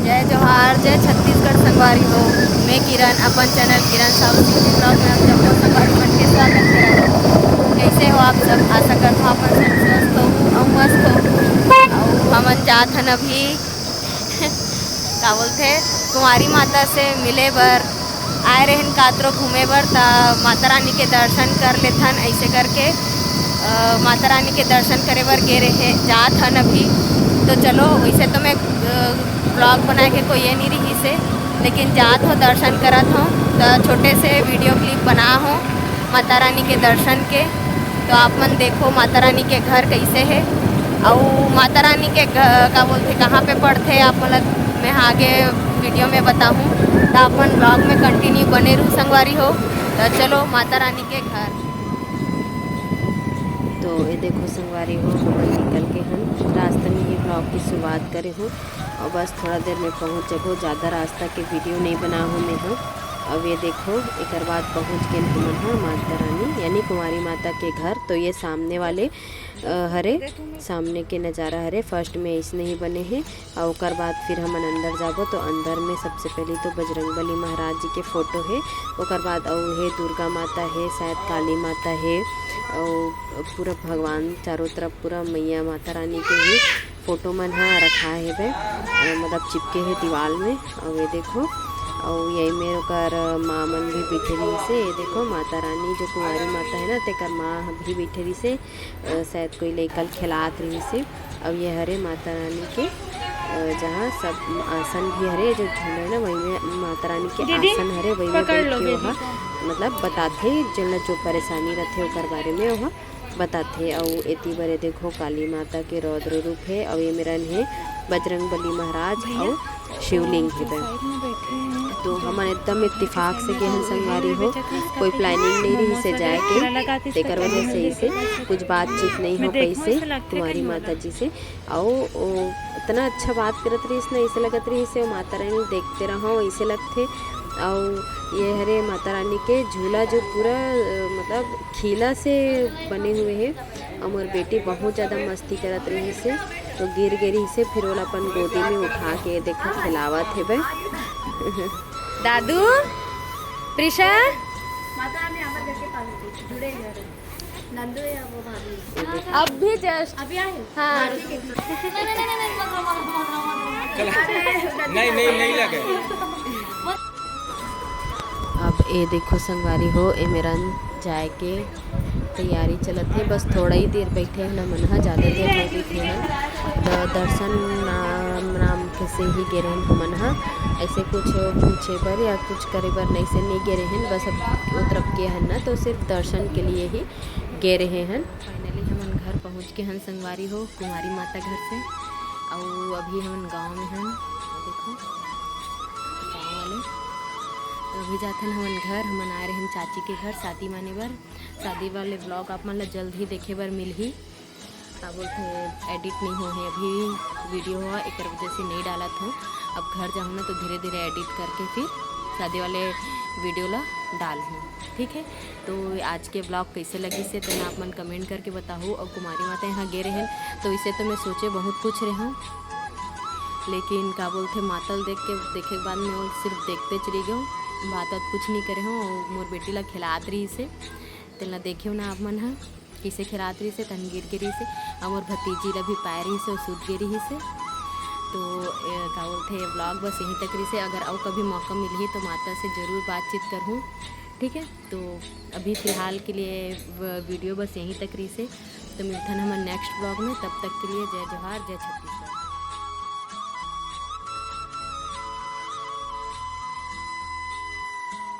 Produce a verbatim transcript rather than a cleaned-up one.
जय जोहार, जय छत्तीसगढ़ संगवारी हो। मैं किरण, अपन चैनल किरण साहू सिंह ब्लॉग में आप सबको संगवारी मन के स्वागत करत हूँ। कैसे हो आप सब? आशा करत हूँ अपन सब स्वस्थ हो अउ मस्त हो। अउ हमन जात हन अभी का बोलथे, कुंवारी माता से मिले बर आए रहन कातरो घूमे बर, त माता रानी के दर्शन कर लेथन। ऐसे करके अ, माता रानी के दर्शन करे बर गे रहे, जात हन अभी। तो चलो, वैसे तो मैं ब्लॉग बनाए के कोई ये नहीं रही से, लेकिन जात हो, दर्शन करत हो, तो छोटे से वीडियो क्लिप बना हो माता रानी के दर्शन के। तो आप मन देखो माता रानी के घर कैसे है, अउ माता रानी के घ-, का बोलथे, कहाँ पे पड़थे, आप मन ल मैं आगे वीडियो में बताहूँ। तो आप मन ब्लॉग में कंटिन्यू बने रहू संगवारी हो। तो चलो माता रानी के घर। तो ये देखो संगवारी हो, हमन निकल के हन, रास्ता में ही ब्लॉग की शुरुआत करे हूँ। और बस थोड़ा देर में पहुँच जबो, ज़्यादा रास्ता के वीडियो नहीं बना हूँ मैं ह। अब ये देखो, एकर बाद पहुँच गए हमन ह माता रानी यानी कुंवारी माता के घर। तो ये सामने वाले अ, हरे, सामने के नज़ारा हरे। फर्स्ट में ऐसने ही बने हे, और ओकर बाद फिर हमन अंदर जाबो। तो अंदर में सबसे पहले तो बजरंग बली महाराज जी के फोटो हे, ओकर बाद अउ हे दुर्गा माता हे, शायद काली माता हे, और पूरा भगवान चारों तरफ पूरा मैया माता रानी के ही फोटो मन ह रखा हेबे, अ, मतलब चिपके हे दीवाल में। और ये देखो, और यही में ओकर माँ मन भी बैठे रही से। ये देखो माता रानी जो कुंवारी माता है ना, तेकर माँ भी बैठे रही से। अ, शायद कोई लइका ल खेलात रहिस हे। अउ ये हरे माता रानी के, अ, जहाँ सब आसन भी हरे, जो झूला है ना, वही में माता रानी के दीदी, आसन हरे, वही में पकड़ बैठ लो के बेबी ओहा, को। मतलब बताथे, जेन ला जो परेशानी रथे ओकर बारे में ओहा बताथे। अउ एती बरे देखो काली माता के रौद्र रूप है, अउ ये मेरन है बजरंग बली महाराज भैया। अउ शिवलिंग हेबे। तो हमन एकदम इत्तेफाक से गेहन संगवारी हो, कोई प्लानिंग नहीं रही से जाए के, तेकर वजह से इसे कुछ बातचीत नहीं हो पाइसे कुंवारी माता जी से। अउ ओ इतना अच्छा बात करत रहिस ना, ऐसे लगत रहिस से माता रानी देखते रहो, ऐसे लगथे। अउ ये हरे माता रानी के झूला जो पूरा, अ, मतलब खीला से बने हुए है। अउ मोर बेटी बहुत ज़्यादा मस्ती करत रहिस हे, तो गिर गे रहिस हे, फिर ओला अपन गोदी में उठा के देखो खेलावत हेबे। दादू, प्रिशा, माता रानी आवाज देके पागल जुड़े घर नंदू या वो भाभी। अब भी जस्ट अभी आए? हाँ। नहीं, नहीं, नहीं लगे। अब ये देखो संगवारी हो, ए मेरन जाए के तैयारी चलत हे। बस थोड़ा ही देर बैठे हन हमन ह, ज़्यादा देर नहीं बैठे हन। तो दर्शन नाम नाम के से ही गे रहन हमन ह, ऐसे कुछ पूछे बर या कुछ करे बर नहीं से नहीं गे रहन। बस अब वो तरफ के हन ना, तो सिर्फ दर्शन के लिए ही गे रहे हन। फाइनली हमन घर पहुँच के हन संगवारी हो, कुंवारी माता घर से। अउ अभी हमन गाँव में हन, देखो गाँव वाले। तो अभी जाथन हमन घर, हमन आए रहन चाची के घर शादी माने बर। शादी वाले ब्लॉग आप मन ला जल्द ही देखे बर मिलही। का बोलथे, एडिट नहीं हो है अभी वीडियो हुआ, एकर वजह से नहीं डालत हूँ। अब घर जाहूँ ना तो धीरे धीरे एडिट करके फिर शादी वाले वीडियो ला डाल हूँ, ठीक है। तो आज के ब्लॉग कैसे लगिस हे तेन आप मन कमेंट करके बताहू। अउ कुमारी माता यहाँ गे रहेन तो इसे तो मैं सोचे बहुत कुछ रहूँ, लेकिन का बोलथे माता ल देख के, देखे के बाद में वो सिर्फ देखते चली गई हूँ, बात बात कुछ नहीं करे हूँ। अउ मोर बेटी ला खिलात रहिस हे, तेन ला देखे ना आप मन ह। किसे खेलात रहिस हे, तहन गिर गे रहिस हे, अउ मोर भतीजी ला भी पाए रहिस हे, अउ सूत गे रहिस हे। तो, ए, का बोलथे, ब्लॉग बस यहीं तक रहिस हे। अगर अउ कभी मौका मिलही तो माता से जरूर बातचीत करहूँ, ठीक है। तो अभी फिलहाल के लिए व-, वीडियो बस यहीं तक रहिस हे। तो मिलथन हमन नेक्स्ट ब्लॉग में, तब तक के लिए जय जोहार, जय छत्तीसगढ़।